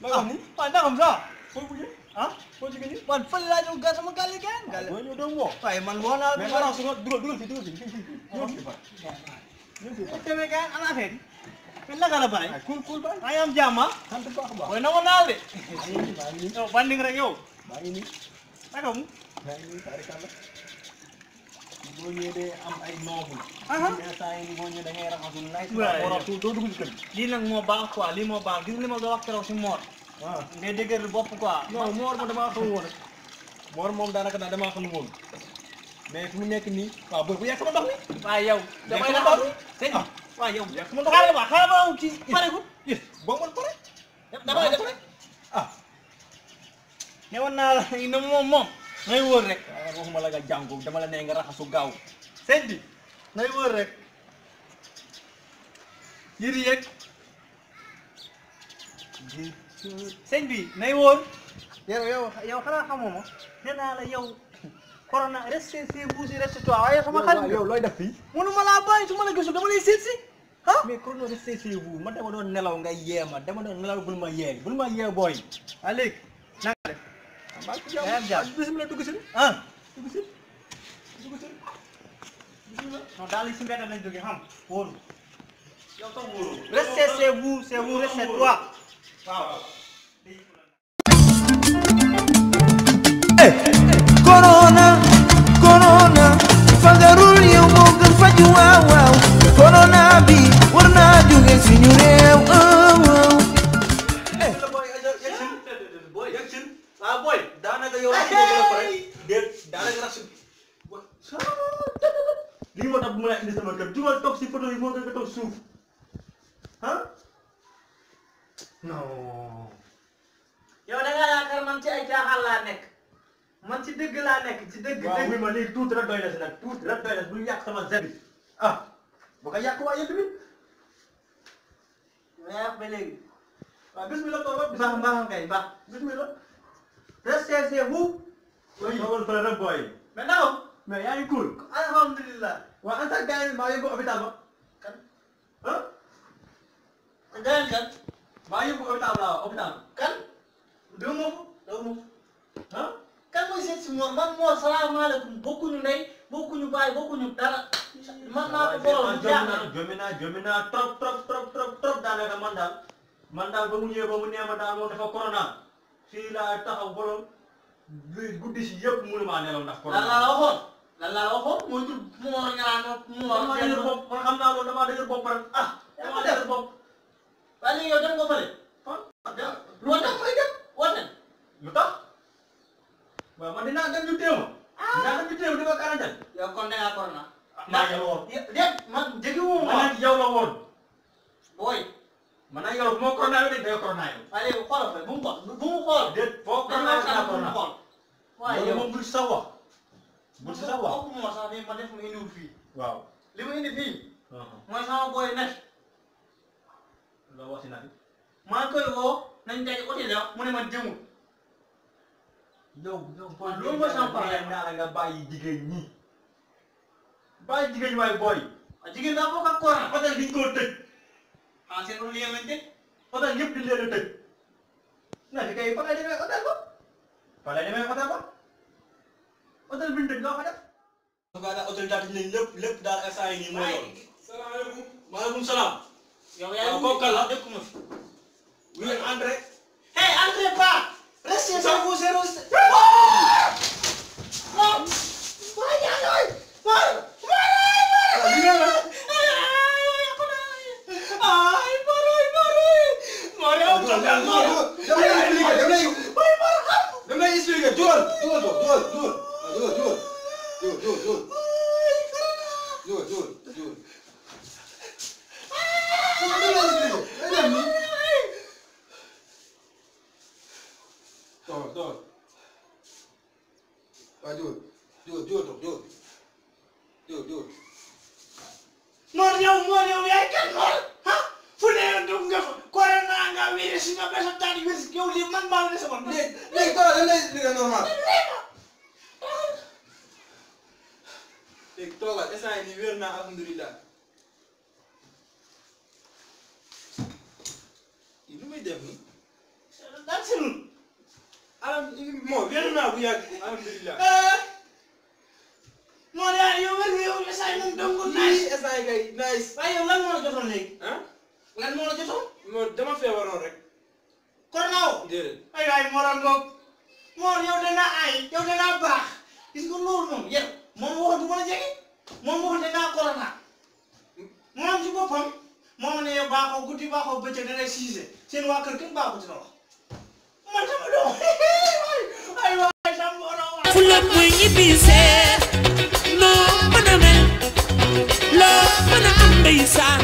Lah ni, Pandang kamu sah? kau punya? Hah? Kau juga ni? Wan fella juga sama kali kan? Kau ni udah mau. Wah, man wona. Memang langsung dulu situ. Teme kan anak hen. Kena kala bay. Cool bang. Ayam jama. Kan tempat apa? Woi nawa nalde. Ini. Yo banding rek yo. Bang ini. Nakam. Bang ini tarik kan. Gonya de am ay nobu. Aha. Biasa ini gonya de ngerang asun naik. Baik. Orang tu dulu kan. Li nak mo ba quoi, li mo ba. Gis li mo do wax keroog si mor. Ah. Ngay deugal bop quoi. Non Mor ma dama xamul woon Mor moom daanaka daal dama xamul woon mais fi mu nekk nii waaw booy bu yàgg sama ndox mi Waaw yow. Damay Damay taxaw. Sëñ bi. Waaw yow. yàgg sama ndox Xaaral ba ci pare ko. boo mën pare Damay def rek. ah Newoon naa la ina moom ngay wóor rek. waaw waxuma la nga jàngu dama la nee nga raxasu gaaw Sëñ bi ngay wóor rek. Yiri yëg. Sëñ bi nay wóor. yow xanaa xamoo ma. Nee naa la yow. Corona resté chez vous resté toi waaye sama xarit yow looy def fii mënuma laa bàyyi su ma la gisul dama lay seet si. ah mais corona resté chez vous man dama doon nelaw nga yee ma dama doon nelaw bul ma yee booy waa léegi. na nga def. maa ngi yaa ngi jàmm. bismillah dugg si ah. dugg si bismillah non daal di si mbedd lañ jógee xam wóoru. yow tam wóoru. Restez chez vous restez toi. waaw. corona fagarul yow moo gën faju waaw corona bi war naa jóge suñu réew boy daanaka yow raxu boobu la pare déet daanaka raxu lii moo tax bu ma la indi sama kër jugal toog si photo yi moo gën nga toog suuf ah non yow da ngaa yaakaar man ci ay caaxaan laa nekk man ci dëgg laa nekk ci dëgg waaw dëgg. oui ma léegi tuuti rek doy na si nag tuuti rek doy na bul yàq sama zeb bi ah bu ko yàq waa yéen tamit mais ba léegi. waaw bismillah toogal baax baax kay baax. bismillah Restez chez vous. oui toogal fële rek booy mais naka. mais yaa ngi cool alhamdulilah. waaw en tant que gars yi maa yóbbu hôpital ba kan. ah gën kan. maa yóbbu hôpital ba hôpital kan. dégg nga ko dégg nga ko. ah kan mooy seet si Mor man Mor salaamaaleykum bokkuñu ndey bokkuñu baay bokkuñu dara. man naa ko borom bu jaaxle. jomi naa trop daanaka man daal ba mu ñëwee ba mu nee ma daal moom dafa corona fii laa taxaw borom luy guddi si yëpp mënu maa nelaw ndax corona. lan laa la waxoon mooy tur Mor nga naan Mor. damaa dëgër bopp man xam naa loolu damaa dëgër bopp rek ah. damaa dëgër bopp. waaye léegi yow dem nga fële. lu tax may dem woote. lu tax waaw man dinaa dem ñu teew ma. dinaa dem ñu teew di ma quarantaine. yow kon da ngaa corona. maa ngi woon. déet man jéggiwuma man nag yow la woon. booy. man nag yow bu ma corona yow de day corona yow. waaye léegi xoolal fa bu mu xool. déet foo corona yow dinaa corona. waaye loolu yow moom bul si sax wax. bul si sax wax waxuma sax ne ma def ma indiwul fii. waaw. li ma indi fii. mooy sama booy nekk. loo wax si nag. maa ngi koy woo nañ daje hôtel ya mu ne man jëmul. yow booy loolu mooy sama problème naa la nga bàyyi jigéen ñi. bàyyi jigéen ñi waaye booy. jigéen daa bokk ak corona. hôtel bi ñu koo tëj. ah seen wàllu yéen lañ tëj. hôtel yëpp di leen a tëj. nga ne kay fa lay demee hôtel ba. fa lay demee hôtel ba. hôtel bi ñu tëj loo ko def. su ko hôtel daal di leen lépp daal instant yii nii mooy loolu. salaamaaleykum. maaleykum salaam. yow yaa ngi bokkal la dëkk ma fi. oui André. hey André Ba. restez chez vous zéro. Mor yow yaay kan Mor ah fu ne dugg nga fa corona nga virus nga besa tani virus yow li man maa la sama léegi toog da ngay liggéey normal léegi toogal instant yii nii wér naa alhamdulilah lu muy def nii daal selul. moo génn naa bu yàgg alhamdulilah. moo daal yow wér nga yow esaay moom dongul nice. esaay kay nice. waaye yow lan moo la jotoon léegi. ah. lan moo la jotoon. moo dama feebaroon rek. corona woo. déedéet. ay waay moroon ngoog. moor yow dangaa aay yow dangaa baax. gis nga loolu moom yow moom waxoon du ma la jege. moom waxoon dangaa corona. moom ci boppam. moom ne yow baaxoo guddi baaxoo bëccëg da ngay siise. seen waa kër kenn baaxoo dina wax. man sama doom ay waay sama borom. fu lépp muy ñibbisee loo mën a mel loo mën a am ndeysaan